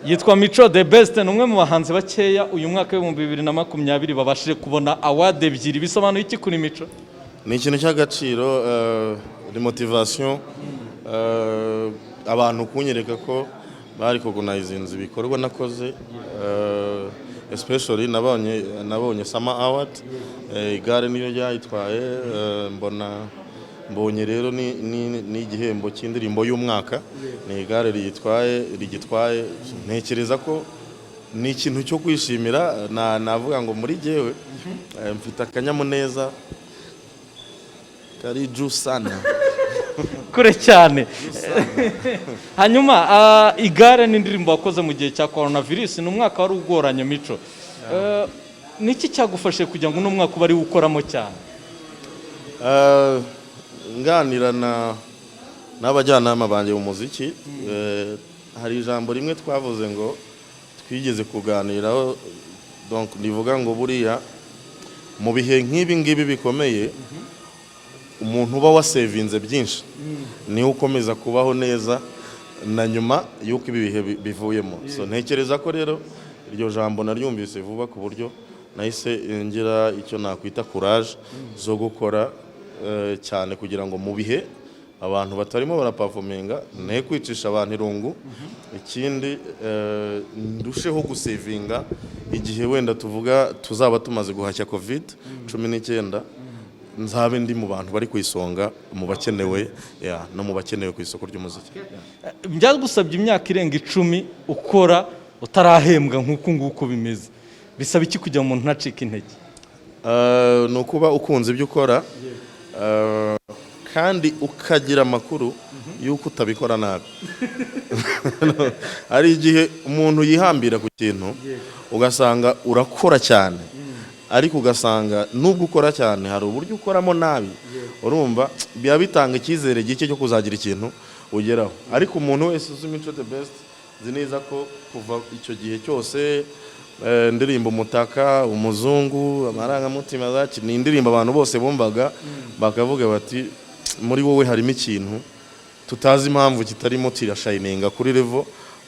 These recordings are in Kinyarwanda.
Yitwa Mico The Best, ni umwe mu bahanzi bakeya uyu mwaka w'2020 babashije kubona award ebyiri. Bisobanuye iki kuri Mico? Ni ikintu cy'agaciro, ni motivation, abantu kunyereka ko bari recognizinze ibikorwa nakoze, especially nabonye Summer Award, igare niyo ryayitwaye, mbona mbonye rero ni igihembo cy'indirimbo y'umwaka, ni igare riyitwaye, rigitwaye. Ntekereza ko ni ikintu cyo kwishimira. Navuga ngo muri jyewe mfite akanyamuneza kari juu sana. Kure cyane. Hanyuma igare ni indirimbo wakoze mu gihe cya coronavirus, ni umwaka wari ugoranye. Mico, niki cyagufashije kugira ngo uno mwaka ube ari wo ukoramo cyane? Nganira na n'abajyanama banjye mu muziki, hari ijambo rimwe twavuze ngo twigeze kuganiraho, donc rivuga ngo buriya mu bihe nk'ibi ngibi bikomeye, umuntu uba wasevinze byinshi niwe ukomeza kubaho neza na nyuma y'uko ibi bihe bivuyemo. So ntekereza ko rero iryo jambo naryumvise vuba, ku buryo nahise ngira icyo nakwita courage zo gukora cyane, kugira ngo mu bihe abantu batarimo baraperforminga ne kwicisha abantu irungu. Ikindi, ndusheho gusevinga igihe wenda tuvuga tuzaba tumaze guhashya COVID-19, nzabe ndi mu bantu bari ku isonga mu bakenewe, yeah, no mu bakenewe ku isoko ry'umuziki. Byagusabye imyaka irenga 10 ukora utarahembwa nk'uku nguku bimeze. Bisaba iki kugira ngo umuntu ntacike intege? Ni ukuba ukunze ibyo ukora, kandi ukagira amakuru y'uko utabikora nabi. Hari igihe umuntu yihambira ku kintu, ugasanga urakora cyane, ariko ugasanga nubwo ukora cyane hari uburyo ukoramo nabi. Urumva biba bitanga icyizere gike cyo kuzagira ikintu ugeraho. Ariko umuntu wese uzi Mico The Best, nzi neza ko kuva icyo gihe cyose, indirimbo Umutaka, Umuzungu, Amarangamutima zaki, ni indirimbo abantu bose bumvaga bakavuga bati: "Muri wowe harimo ikintu tutazi impamvu kitarimo kirashininga kuri level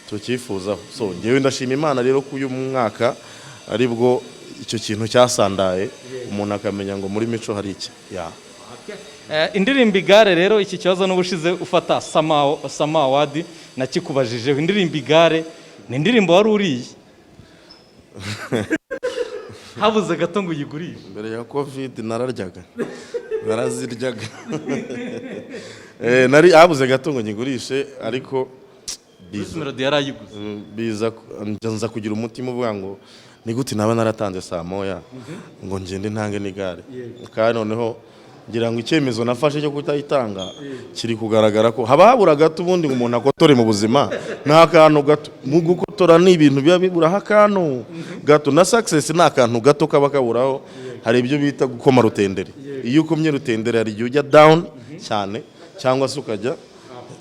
tucyifuzaho." So ngewe ndashima Imana rero ko uyu mwaka aribwo icyo kintu cyasandaye, umuntu akamenya ngo muri Mico hari iki, yeah. Indirimbo Igare rero, iki kibazo n'ubushize ufata Summer Award nakikubajijeho. Indirimbo Igare ni indirimbo wari uriye, habuze gato ngo uyigurishe. Mbere ya COVID nararyaga, naraziryaga. Nari habuze gato ngo nyigurishe, ariko Bruce biza Melody yarayiguze. Biza nza kugira umutima uvuga ngo ni gute naba naratanze saa moya ngo ngende ntange n'igare? Kandi noneho ngira ngo icyemezo nafashe cyo kutayitanga kiri kugaragara ko haba habura gato ubundi ngo umuntu akotore mu buzima. Ni akantu gato mu gukotora, ni ibintu biba biburaho akantu gato, na success ni akantu gato kaba kaburaho. Hari ibyo bita gukoma rutendere. Iyo ukomye rutendere, hari igihe ujya down cyane cyangwa se ukajya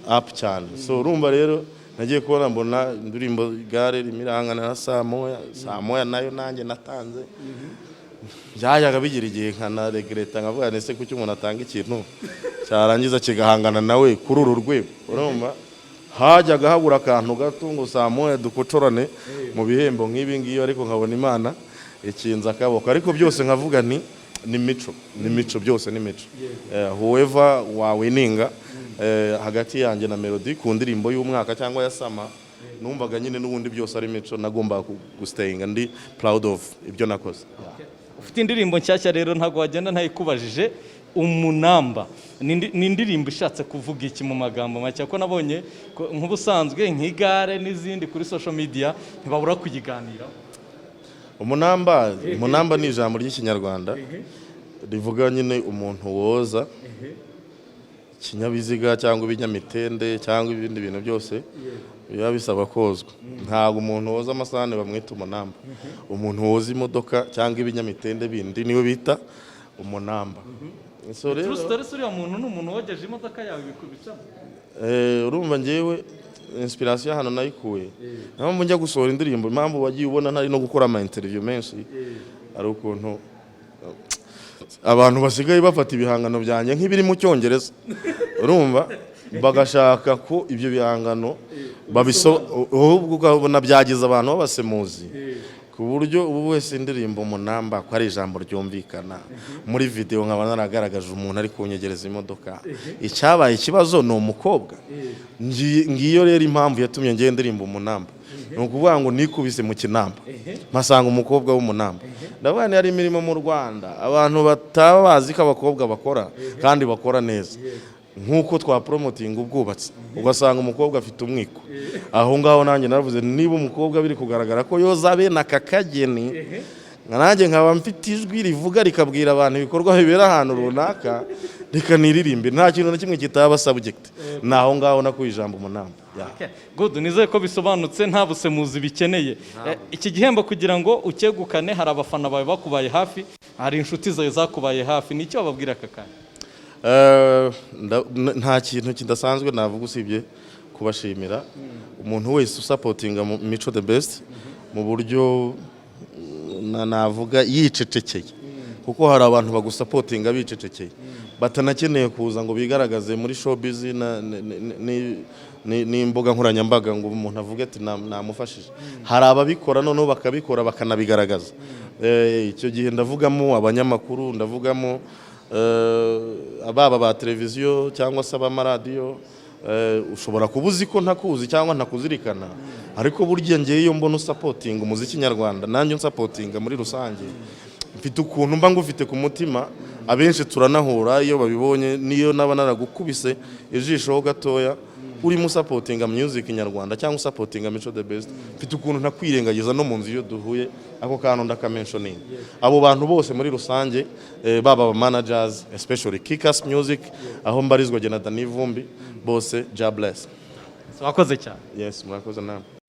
up cyane. So urumva rero nagiye kubona mbona indirimbo Igare ririmo irahangana na saa moya. Saa moya nayo nanjye natanze, byajyaga bigira igihe nkanaregreta, nkavuga nti: "Ese kuki umuntu atanga ikintu cyarangiza kigahangana nawe kuri uru rwego?" Urumva hajyaga habura akantu gato ngo saa moya dukocorane mu bihembo nk'ibi ngibi, ariko nkabona Imana ikinze akaboko. Ariko byose nkavuga nti ni Mico, ni Mico, byose ni Mico. Whoever wawininga hagati yanjye na Melody ku ndirimbo y'umwaka cyangwa ya Summer, numvaga nyine n'ubundi byose ari Mico. Nagombaga gustayinga ndi proud of ibyo nakoze. Ufite indirimbo nshyashya rero, ntabwo wagenda ntayikubajije. Umunamba ni indirimbo ishatse kuvuga iki mu magambo make? Ko nabonye ko nk'ubusanzwe nk'igare n'izindi kuri social media ntibabura kuyiganiraho. Umunamba, umunamba ni ijambo ry'Ikinyarwanda rivuga nyine umuntu woza ikinyabiziga cyangwa ibinyamitende cyangwa ibindi bintu byose biba bisaba kozwa. Ntabwo umuntu woza amasahani bamwita umunamba. Umuntu woza imodoka cyangwa ibinyamitende bindi niwe bita umunamba. So rero True story se, uriya muntu ni umuntu wogeje imodoka yawe bikubicamo? Urumva njyewe inspiration hano nayikuye, impamvu njya gusohora indirimbo, impamvu wagiye ubona ntari no gukora ama interview menshi, ari ukuntu abantu basigaye bafata ibihangano byanjye nk'ibiri mu Cyongereza. Urumva, bagashaka ko ibyo bihangano babiso, ahubwo ukabona byagize abantu b'abasemuzi, ku buryo ubu wese indirimbo "Umunamba", ko ari ijambo ryumvikana, muri video nkaba naragaragaje umuntu ari kunyegereza imodoka, icyabaye ikibazo ni umukobwa. Ngiyo rero impamvu yatumye ngiye ndirimba "Umunamba". Ni ukuvuga ngo nikubise mu kinamba, mpasanga umukobwa w'umunamba. Ndavuga ni hari imirimo mu Rwanda abantu bataba bazi ko abakobwa bakora kandi bakora neza, nk'uko twaporomotinga ubwubatsi, ugasanga umukobwa afite umwiko aho ngaho. Nanjye naravuze, niba umukobwa biri kugaragara ko yoza bene aka kageni, nanjye nkaba mfite ijwi rivuga rikabwira abantu ibikorwa bibera ahantu runaka, reka niririmbe. Nta kintu na kimwe kitaba subject. Ni aho ngaho nakuye ijambo "umunamba". Yeah. Okay. Good, nizeye ko bisobanutse, nta busemuzi bikeneye. Iki gihembo kugira ngo ucyegukane, hari abafana bawe bakubaye hafi, hari inshuti zawe zakubaye hafi. Ni icyo wababwira aka kanya? Nta kintu kidasanzwe navuga usibye kubashimira. Umuntu wese usupportinga mu Mico The Best mu buryo navuga yicecekeye, kuko hari abantu bagusupportinga bicecekeye, batanakeneye kuza ngo bigaragaze muri showbiz n'imbuga nkoranyambaga ngo umuntu avuge ati "Namufashije." Hari ababikora noneho bakabikora bakanabigaragaza. Icyo gihe ndavugamo abanyamakuru, ndavugamo baba ba televiziyo cyangwa se abamaradiyo. Ushobora kuba uzi ko ntakuzi cyangwa ntakuzirikana, ariko burya ngewe iyo mbona usupportinga umuziki nyarwanda, nanjye unsupportinga muri rusange, mfite ukuntu mba ngufite ku mutima. Abenshi turanahura, iyo babibonye, niyo naba naragukubise ijisho ho gatoya urimo usupportinga music nyarwanda cyangwa usupportinga Mico The Best, mfite ukuntu ntakwirengagiza. No mu nzu iyo duhuye, ako kantu ndakamentioninga. Abo bantu bose muri rusange, baba aba managers, especially Kikac Music aho mbarizwa jye na Danny Vumbi, bose, God bless. Wakoze cyane. Yes, murakoze namwe.